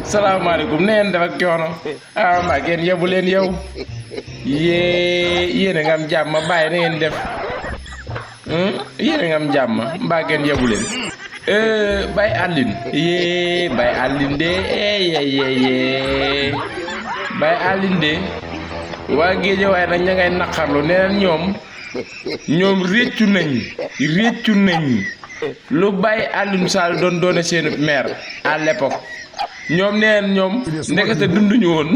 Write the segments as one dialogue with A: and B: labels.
A: salaamaaleykum neen def ak coono ah mbaa ngeen yebu leen yow yéen a nga am jàmm bàyyi na ngeen def yéen a nga am jàmm mbaa ngeen yebu leen Baye Alioune Baye Alioune de Baye Alioune de waa Géejawaay nag ña ngay naqarlu neen ñoom réccu nañ lu Baye Alioune Sall doon doone seen maire à l'époque ñoom ndekete dunduñu woon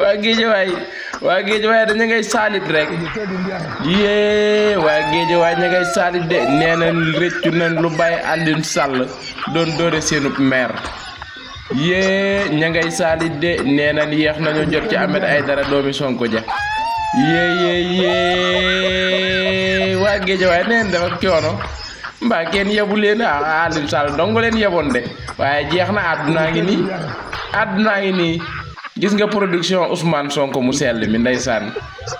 A: waa Géejawaay dañu ngay saalit rek waa Géejawaay ña ngay saalit de nee na réccu nañ lu Baye Alioune Sall doon doone seen maire ña ngay saalit de nee na yéex nañu jot ci Ahmed Aïdara doomi Sonko ja waa Géejawaay neen dafa coono mbaa kenn yebu leen Alioune Sall dong leen yeboon de waaye jeex na àddunaa ngi nii gis nga production Ousmane Sonko mu sell mi ndeysaan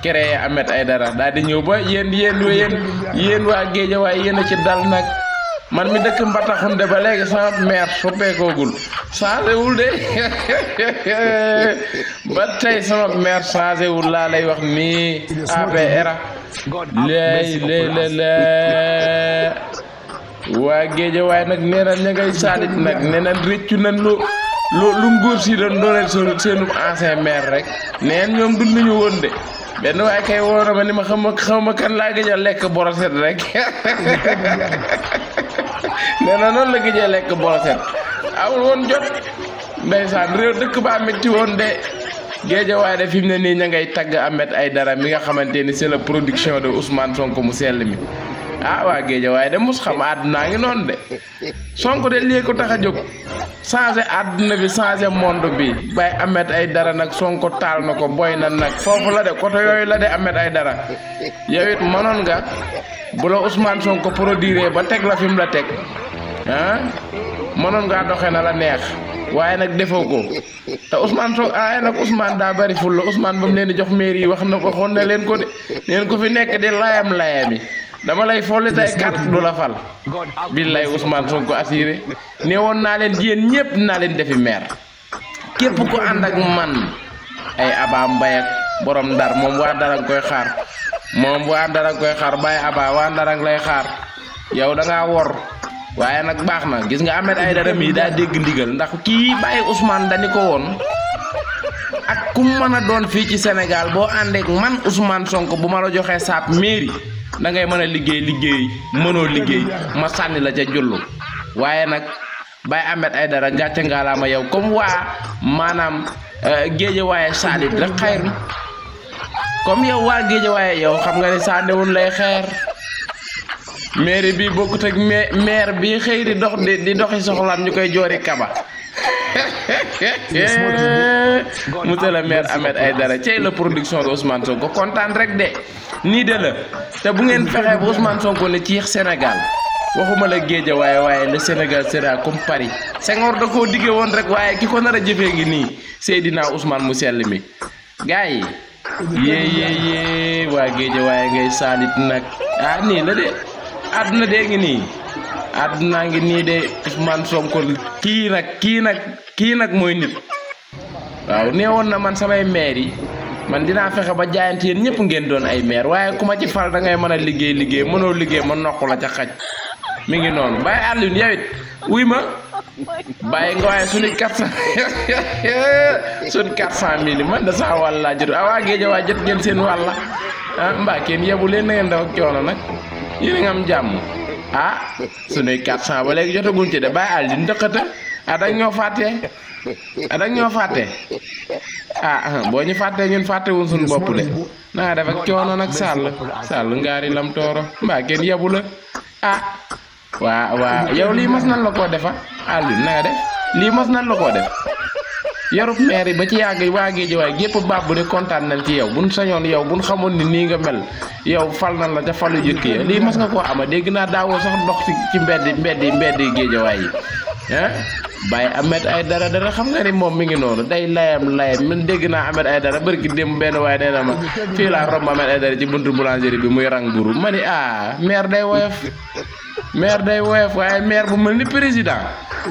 A: créé Ahmed Aïdara daal di ñëw ba yéen waa Géejawaay yéen a ci dal nag man mi dëkk Mbataxunde ba léegi sama maire soppeekoogul changé wul de ba tey sama maire changé wul laa lay wax nii APR waa Géejawaay nag nee na ña ngay saalit nag nee na réccu nañ lu nguur si doon dooleel seenu ancien maire rek neen ñoom dunduñu woon de benn waaye kay woo na ma ni ma xam ma kan laa gëj a lekk boroset rek nee na noonu la gëj a lekk boroset amul woon jot ndeysaan réew dëkk ba metti woon de Géejawaay de fi mu ne nii ña ngay tagg Ahmed Aïdara mi nga xamante ni c'est la production de Ousmane Sonko mu sell mi waa Géejawaay de mos xam àddunaa ngi noonu de Sonko de lii ko tax a jóg changé àdduna bi changé monde bi Baye Ahmed Aïdara nag Sonko taal na ko boy na nag foofu la de côté yooyu la de Ahmed Aïdara yow it mënoon nga bu la Ousmane Sonko produire ba teg la fi mu la teg mënoon ngaa doxee na la neex waaye nag defoo ko te Ousmane Sonko nag Ousmane daa bari ful la Ousmane ba mu leen di jox mairie yi wax na ko xoon na leen ko de neen ko fi nekk di layam-layami dama lay folli tay carte du la fal billaay Ousmane Sonko assuré ne woon naa leen yéen ñëpp naa leen defi maire képp ku ànd ak man ay Aba Mbaye ak borom Ndar moom waa Ndar nga koy xaar Baye Aba waa Ndar lay xaar yow da ngaa wor waaye nag baax na gis nga Ahmed Aïdara mii daa dégg ndigal ndax kii Baye Ousmane dañu ko woon ak ku mën a doon fii ci Sénégal boo àndeek man Ousmane Sonko bu ma la joxee saab mairie da ngay mën a liggéey mënoo liggéey ma sànni la ca jullu waaye nag Baye Ahmed Aïdara gàcce ngaalaama yow comme waa maanaam Géejawaay saalit rek xayru comme yow waa Géejawaay yow xam nga ne sànniwul lay xeer maire bi bokkut ak maire bi xëy di doxi soxlaam ñu koy joori kaba monsieur le maire Ahmed Aïdara cey la production de Ousmane Sonko kontaan rek de nii de la te bu ngeen fexee ba Ousmane Sonko ne ci Sénégal waxuma la Géejawaay waaye le Sénégal sera comme Paris Senghor da koo diggee woon rek waaye ki ko nar a jëfee ngi nii Seydina Ousmane mu sell mi gars yi waa Géejawaay ngay saalit nag nii la de àdduna dee ngi nii àdduna ngi nii de Ousmane Sonko kii nag mooy nit waaw nee woon na man samay maire yi man dinaa fexe ba jaayante yéen ñëpp ngeen doon ay maire waaye ku ma ci fal da ngay mën a liggéey mënoo liggéey ma noq la ca xaj mi ngi noonu Baye Alioune yow it wuy ma bàyyi nga waaye suñu 400 man da sax wàll laa jot waa Géejawaay jot ngeen seen wàlla mbaa kenn yebu leen na ngeen daw ak coono nag yéen a nga am jàmm suñuy 400 ba léegi jotaguñ ci de Baye Alioune dëkkata dañ ñoo fàtte boo ñu fàttee ñun fàttewuñ suñu bopp de na nga def ak coono nag sàll ngaari lam tooro mbaa kenn yebu la waa yow lii mas nan la koo defa Alioune na nga def lii mas nan la koo def yorub maire yi ba ci yàgg waa Géejawaay gépp baab bu ne kontaan nañ ci yow buñ sañoon yow buñ xamoon ni nii nga mel yow fal nañ la ca falu jëkk ya lii mas nga koo ama dégg naa daawoo sax dox ci mbedd Géejawaay yi Baye Ahmed Aïdara dara xam nga ni moom mi ngi noonu day layam man dégg naa Ahmed Aïdara barki dem benn waaye nee na ma fii laa romb Ahmed Aïdara ci buntu boulangerie bi muy rang buru ma ni maire day woyof maire day woyof waaye maire bu mel ni président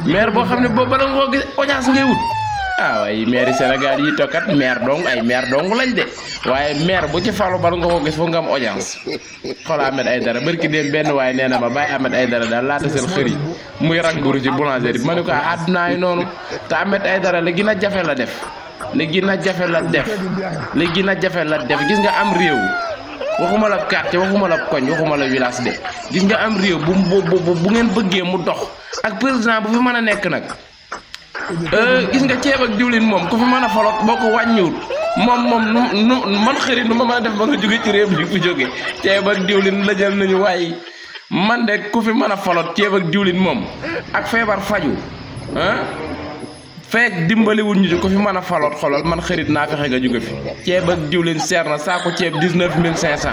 A: maire boo xam ne boobu bala nga koo gis audience ngay wut waaye maire yi Sénégal yi tokkat maire dong ay maire dong lañ de waaye maire bu ci falu bala nga koo gis foog nga am audience xool Ahmed Aïdara barki dem benn waaye nee na ma bàyyi Ahmed Aïdara daal laata seen xër yi muy rang buru ci boulangerie bi ma ne ko àdduna yi noonu te Ahmed Aïdara la gën a jafe la def li gën a jafe la def li gën a jafe la def gis nga am réew waxuma la quartier waxuma la koñ waxuma la village de gis nga am réew bu ngeen bëggee mu dox ak président bu fi mën a nekk nag gis nga ceeb ak diwlin moom ku fi mën a falot boo ko wàññiwut moom man xëri nu ma mën a def ba nga jóge ci réew bi fi jóge ceeb ak diwlin la jël nañu waaye man de ku fi mën a falot ceeb ak diwlin moom ak feebar faju fekk dimbali wuñ ñu ko fi mën a faloot xolal man xarit naa fexe nga jóge fi ceeb ak diwlin seer na saako ceeb 19500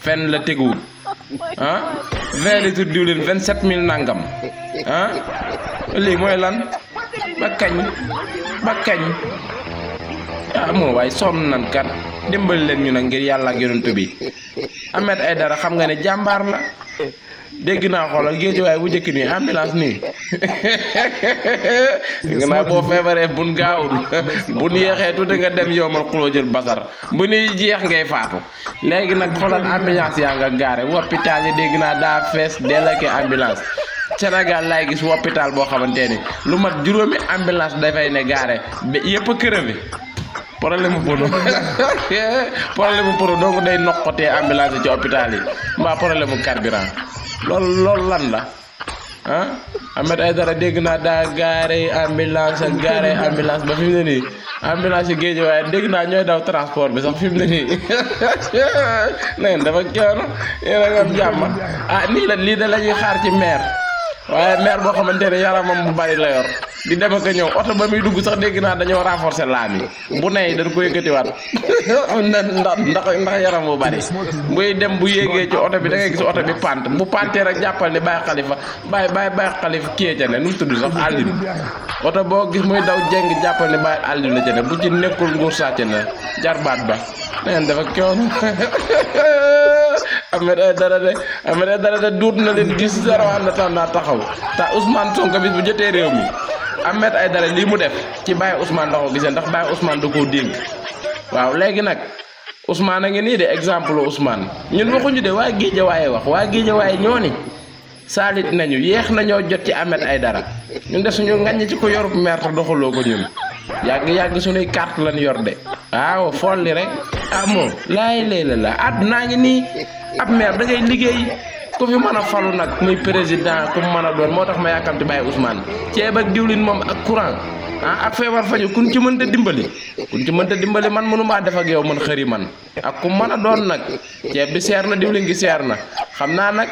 A: fenn la teguwul 20 litres diwlin 27000 nangam lii mooy lan ba kañ moo waaye sonn nan kat dimbali leen ñu nag ngir yàlla ak yonent bi Ahmed Aïdara xam nga ne jàmbaar la dégg naa xoolal géejuwaay bu njëkk nii ambulance nii nga naa boo feebaree bun gaawul bun yéexee tuuti nga dem yomal xuloo jël basar bu nuy jeex ngay faatu léegi nag xoolal ambulance yaa nga gaare hôpital yi dégg naa daa fees delake ambulance Sénégal laay gis hôpital boo xamante ni lu mat juróomi ambulance dafay ne gaare ba yëpp a crevé problème mu pono donc day noqotee ambulance ci hôpital yi mbaa problème mu carburant loolu lan la Ahmed Aïdara dégg naa daa gaare ambulance ba fi mu ne nii ambulance yi géej waaye dégg naa ñooy daw transport bi sax fi mu ne nii neen dafa coono yéen a am jàmm nii la lii da la ñuy xaar ci maire waaye maire boo xamante ne yaramam bu bari la yor di dem ak ñëw oto ba muy dugg sax dégg naa dañoo renforcer laam yi bu nay dañ ko yëkkatiwaat ndax yaram bu bari buy dem bu yéegee ci oto bi da ngay gis oto bi pant bu pantee rek jàppal ni Baye Khalifa Baye Khalifa kii ca ne nu mu tudd sax àllin oto boo gis muy daw jeng jàppal ni Baye àllin la ca ne bu ci nekkul nguur sàcc na jarbaat ba neen dafa coono Ahmed Aïdara de duut na leen gis sarawaan na tax naa taxaw te Ousmane Sonko bis bu jotee réew mi Ahmed Aïdara lii mu def ci Baye Ousmane da ko gisee ndax Baye Ousmane da koo dénk waaw léegi nag Ousmane a ngi nii de exemple Ousmane ñun waxuñu de waa Guédiawaye wax waa Guédiawaye ñoo ni saalit nañu yéex nañoo jot ci Ahmed Aïdara ñun de suñu ngañ ci ko yorub maire te doxaloo ko ñun yàgg suñuy carte lañ yor de waaw folli rek moo laay léeg la àddunaa ngi nii ab maire da ngay liggéey ku fi mën a falu nag muy président ku mën a doon moo tax ma yàkkamti bàyyi Ousmane ceeb ak diwlin moom ak courant ak feebar faju kun ci mënta dimbali man mënu maa def ak yow man xëri man ak ku mën a doon nag ceeb bi seer na diwlin gi seer na xam naa nag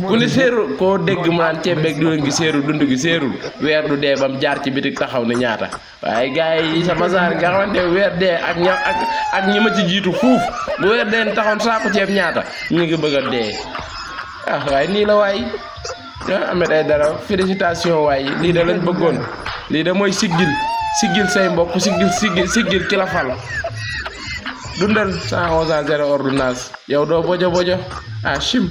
A: ku ni seerul koo dégg mu naan ceeb beeg diwlin gi seerul dund gi seerul weer du dee bam jaar ci bitik taxaw ni ñaata waaye gars yi sama saar nga xamante weer dee ak ñi ma ci jiitu fuuf bu weer dee taxoon saako ceeb ñaata ñu ngi bëgg a dee waaye nii la waay Ahmed Aïdara félicitation waay lii da lañ bëggoon lii da mooy siggil say mbokk siggil ki la fal dundal 111 ans 0 ordonnance yow doo bojo chim